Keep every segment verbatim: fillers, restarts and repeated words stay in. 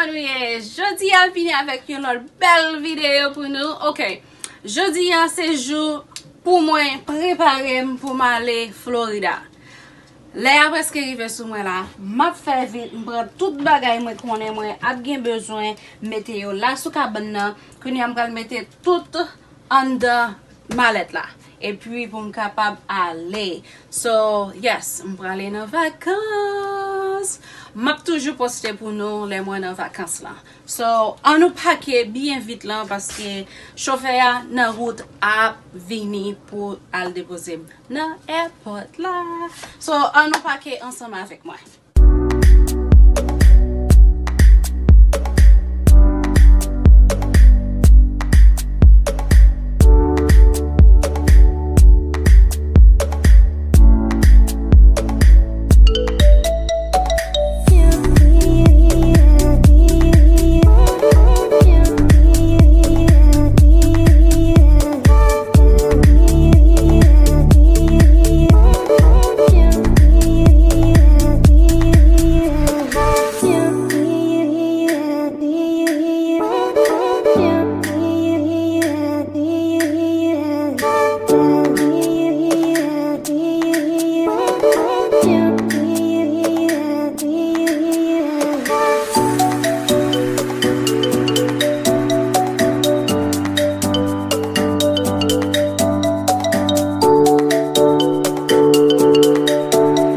Kòman nou ye? Jodi a vini avèk yon lòt bèl videyo pou nou. Ok, jodi a se jou pou mwen prepare m pou m ale Florida. Lè a prèske rive sou mwen la, m ap fè vit, m pran tout bagay mwen konnen mwen ap gen bezwen, mete yo la sou kabann nan. Kounye a m pral mete tout anndan malèt la. Epi pou m kapab ale. So, yes, m prale nan vakans. M ap toujou poste pou nou lè mwen nan vakans lan. So, ann nou pake byen vit lan paske chofè a nan wout ap vini pou al depoze m nan èpòt la. So, ann nou pake ansanm avèk mwen.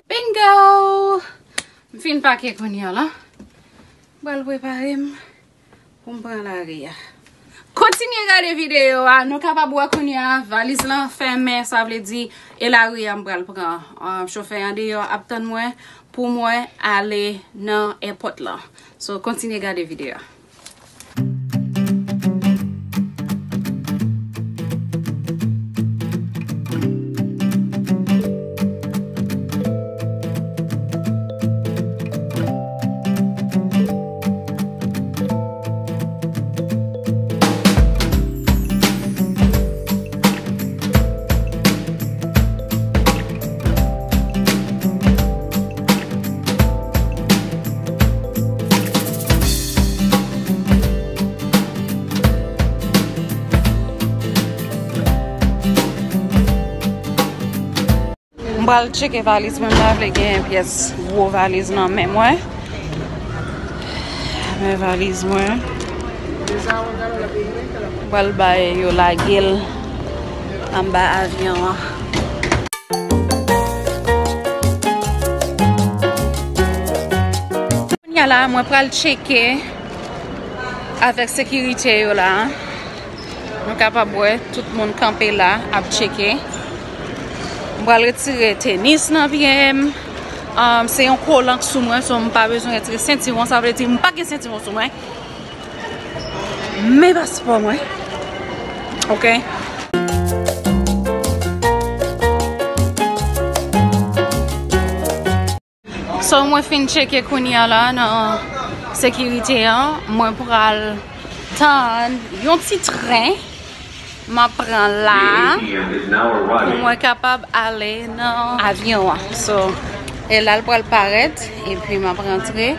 Bingo! M fin pake kounye a la. M pral prepare m pou m pran lari a. Kontinye gade videyo a. Nou kapab wè kounye a, valiz lan fèmen, sa vle di, e lari a m pral pran. Ah, chofè an deyò ap tann mwen pou mwen ale nan èpòt lan. So, kontinye gade videyo a. M pral tcheke valiz mwen, m pa vle gen pyès gwo valiz nan men mwen. Men valiz mwen. M pral bay yo lage l anba avyon an. Kounye a la, mwen pral tcheke avèk sekirite yo la. Nou kapab wè, tout moun kanpe la, ap tcheke. M pral retire tenis nan pye m. Um, se yon kolan k sou mwen, so m pa bezwen retire sentiwon. Sa vle di, m pa gen sentiwon sou mwen. Men paspò mwen. Ok? So, mwen fin tcheke kounye a la nan sekirite an. Mwen pral tann yon ti tren m ap pran la pou mwen kapab ale nan avyon an. So, e la l pral parèt, epi m ap rantre,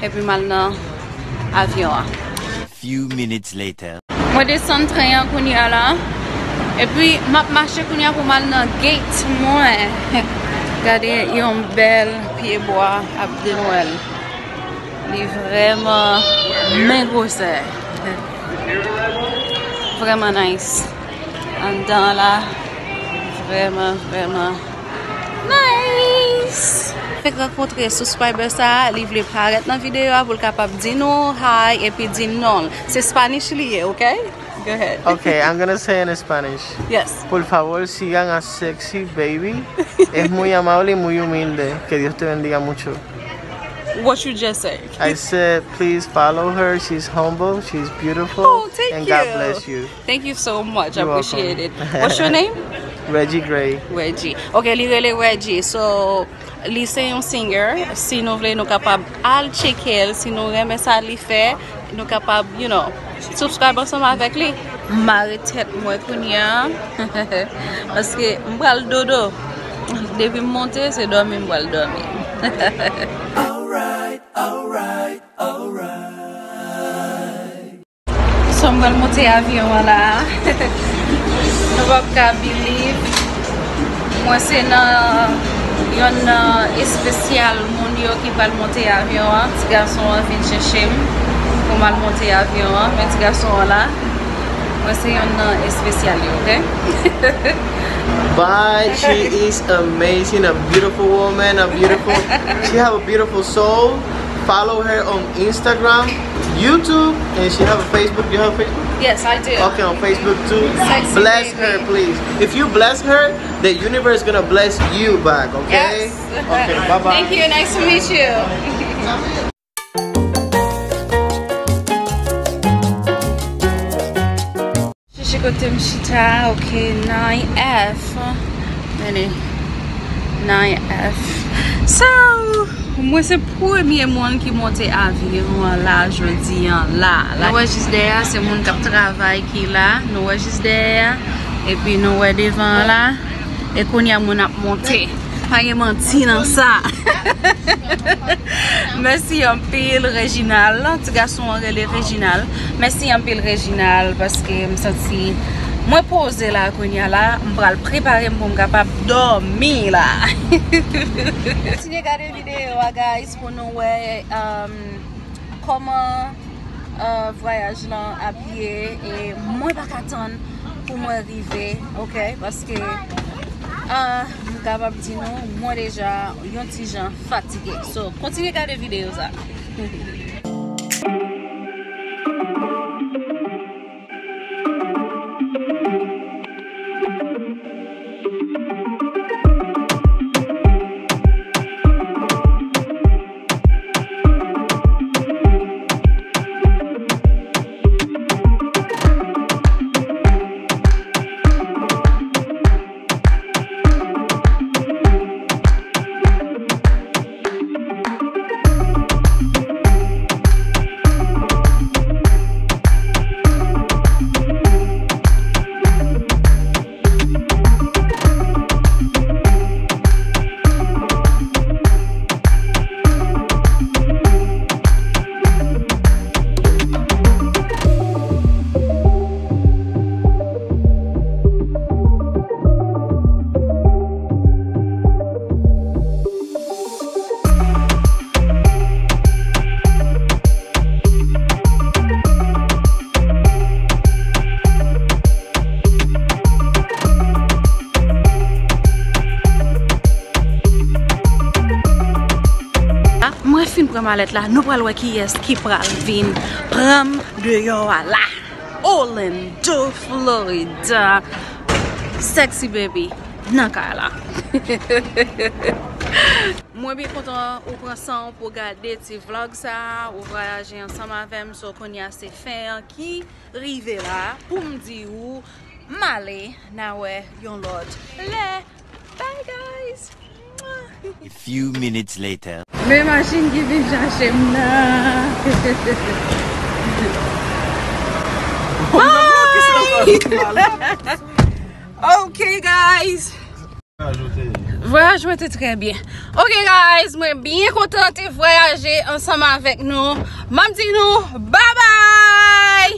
epi m al nan avyon an. Few minutes later. Mwen desann tren an kounye a la. Epi m ap mache kounye a pou m al nan gate mwen. Gade yon bèl pyebwa ap de Nwèl. Li vrèman men gwosè. Vrèman nice. Anndan an la, vrèman, vrèman nice. Fèk rankontre subscriber sa a, li vle parèt nan videyo a pou l kapab di nou hi epi di non l. Se Spanish li ye, ok? Go ahead. Okay, I'm gonna say in Spanish. Yes. Por favor, sigan a Sexy Baby. Es muy amable y muy humilde. Que Dios te bendiga mucho. What you just say? I said, please follow her. She's humble, she's beautiful, Oh, thank and God you. bless you. Thank you so much. I You're appreciate welcome. it. What's your name? Reggie Gray. Reggie. Ok, li rele Reggie. So, li se yon singer. Si nou vle, nou kapab al tcheke l. Si nou renmen sa li fè, nou kapab, you know, subscribe ansanm avèk li. Mare tèt mwen kounye a. Paske m pral dodo. Depi m monte, se dòmi m pral dòmi. Alright, alright, alright. So, m pral monte avyon an la. Nou p ap ka believe. Mwen se nan yonn nan espesyal moun yo ki pral monte avyon an. Ti gason an vin chèche m pou m al monte avyon an. Men ti gason an la. Mwen se yonn nan espesyal yo, ok? Bye. She is amazing, a beautiful woman, a beautiful. She have a beautiful soul. Follow her on Instagram, YouTube, and she have a Facebook. You have a Facebook? Yes, I do. Okay, on Facebook too. Sexy Bless baby. Her, please. If you bless her, the universe gonna bless you back. Okay. Yes. Okay. Bye bye. Thank you. Nice to meet you. Chèche kote m chita, ok, nine F. Mennen, nine F. So, mwen se premye moun ki monte avyon an la, jodi an la. La, nou wè jis dèyè a, se moun k ap travay ki la. Nou wè jis dèyè a. Epi nou wè devan an la. E kounye a moun ap monte. Pa gen manti nan sa. Mèsi anpil, Reginald. Ti gason an rele Reginald. Mèsi anpil, Reginald, paske m santi mwen poze la kounye a la. M pral prepare m pou m kapab dòmi la. Kontinye gade videyo a, guys, pou nou wè, um, kòman, uh, vwayaj lan ap ye, e mwen pa ka tann pou mwen rive, ok? Paske, uh, m kapab di nou, mwen deja yon ti jan fatige. So, kontinye gade videyo sa. Mwen fin pran malèt la, nou pral wè kiyès ki pral vin pran m deyò a la. Orlando, Florida. Sexy baby nan kay la. Mwen byen kontan ou pran san w pou w gade ti vlog sa, ou vwayaje ansanm avè m, so kounye a se fen an ki rive la pou m di ou m ale, n a wè yon lòt lè. Bye guys. A few minutes later. Men machin ki vin chache m nan. Bye. Ok guys. Vwayaj mwen te trè byen. Ok guys, mwen byen kontan te vwayaje ansanm avèk nou. M ap di nou bye bye.